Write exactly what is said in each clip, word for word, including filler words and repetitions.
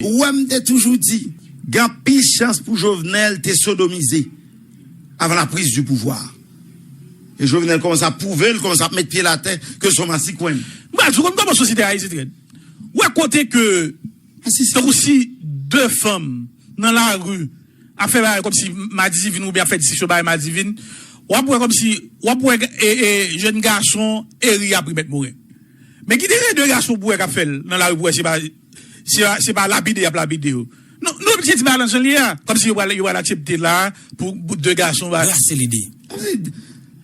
Ou wè, m te toujou di, gen anpil chans pou Jovenel te sodomize avant la prise du pouvoir. E Jovenel kòmanse ap pwouve l, kòmanse ap met pye l atè ke se yon masikwenn. M pral di w, konn kòman sosyete a ye, se trè. Ou wè kote ke, tankou si de fanm nan lari ap fè bagay kòmsi madivin oubyen ap fè diskisyon bagay madivin, w ap wè kòmsi, w ap wè e, e, jèn gason eri ap ri Mèt Moren. Men kite de gason pou wè k ap fè l nan lari pou wè se pa, se pa, se pa lapide y ap lapide yo. Nou, nou oblije di bagay lan jan l ye a. Kòmsi yo pral, yo pral aksepte la pou, pou de gason ba. Brase lide.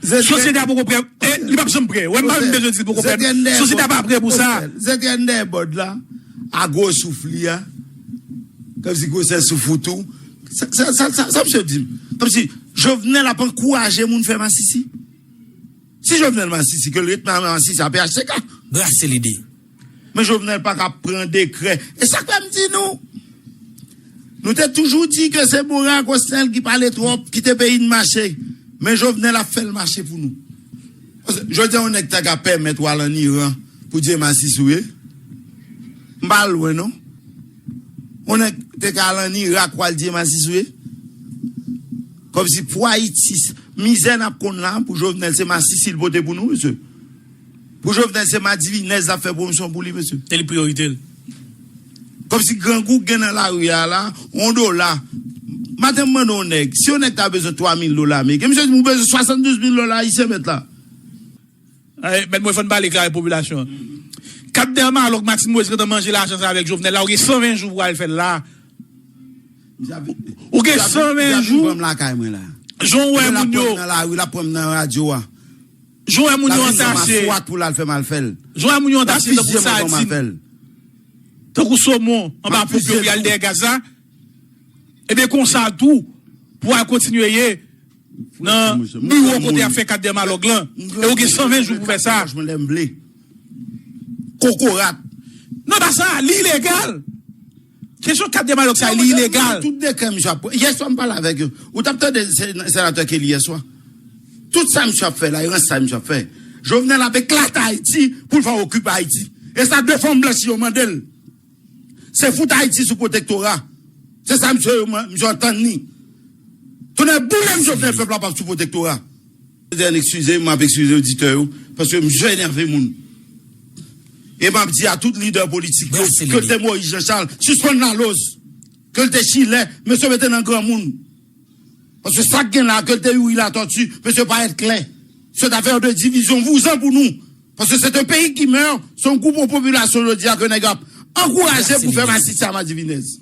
Sosyete a poko prè. E, li p ap janm prè. Wè, m pa menm bezwen di l poko prè. Sosyete a pa prè pou sa. Zètèn dèyè bòd la, a gwo souf li a. Kòmsi gwosè souf ou tou. Sa, sa, sa, sa, sa misye di m. Kòmsi Jovenel ap ankouraje moun fè masisi. Si Jovenel masisi, ke l ret nan masisi a P H T K. Brase lide. Men Jovenel pa ka pran dekrè. E sa k fè m di nou, nou te toujou di ke se Morin ak Rosnel ki pale twòp, kite peyi n mache. Men Jovenel ap fè l mache pou nou. Jodi a, yon nèg ta ka pèmèt w al ann Iran pou di e masis ou ye. M pa al lwen, non. Yon nèg te ka al ann Irak pou al di e masis ou ye. Kòmsi pou Ayiti, mizè n ap konn la, pou Jovenel, se masisi l pote pou nou, mesye. Pou Jovenel, se madivinèz l ap fè pwomosyon pou li, mesye. E li priyorite l. Kòmsi grangou k gen nan lari a la, yon dola. Maten m mande yon nèg, si yon nèg ta bezwen twa mil dola ameriken, misye di m ou bezwen swasanndouz mil dola ayisyen, mèt la. Ay, mèt mwen, fò n pale klè ak popilasyon an. Kat Dèmalòk Martine Moïse gentan manje lajan sa avèk Jovenel la, ou gen san ven jou pou al fè l la. Ou gen san ven jou. Jan w wè moun yo. Nan lari, l ap pran m nan radyo a. Jan w wè moun yo antache. Jan w wè moun yo antache tankou sadin. Tankou somon anba ponp yo pou y al dèyè gaz la. Ebyen konsa tou, pou al kontinye ye nan biwo kote y ap fè kat Dèmalòk lan. E ou gen san ven jou pou fè sa. Kokorat. Non, pa sa, li ilegal. Kesyon kat Dèmalòk sa, li ilegal. Tout dekrè misye ap pran. Yè swa m pale avèk yo. Ou t ap tande se-, senatè Kelly yè swa. Tout sa misye ap fè la, e rans sa misye ap fè. Jovenel ap eklate Ayiti pou l fè okipe Ayiti. E sa de fanm blanch yo mande l. Se fout Ayiti sou pwotektora. Se sa misye, misye antann li. Tounen boule m Jovenel, pèp la p ap sou pwotektora. Eskize m, m ap eskize oditè yo, paske misye enève moun. E m ap di a tout lidè politik yo, ke l te Moïse Jean Charles, sispann laloz. Ke l te Chilè, mesye mete nan granmoun. Paske sa k gen la, ke l te Youri Latortue, mesye pa èt klè. Se afè de divizyon, vouzan pou nou. Paske se yon peyi ki mè, se yon gwoup, yon popilasyon jodi a ke nèg yo ap ankouraje pou fè masisi a madivinèz.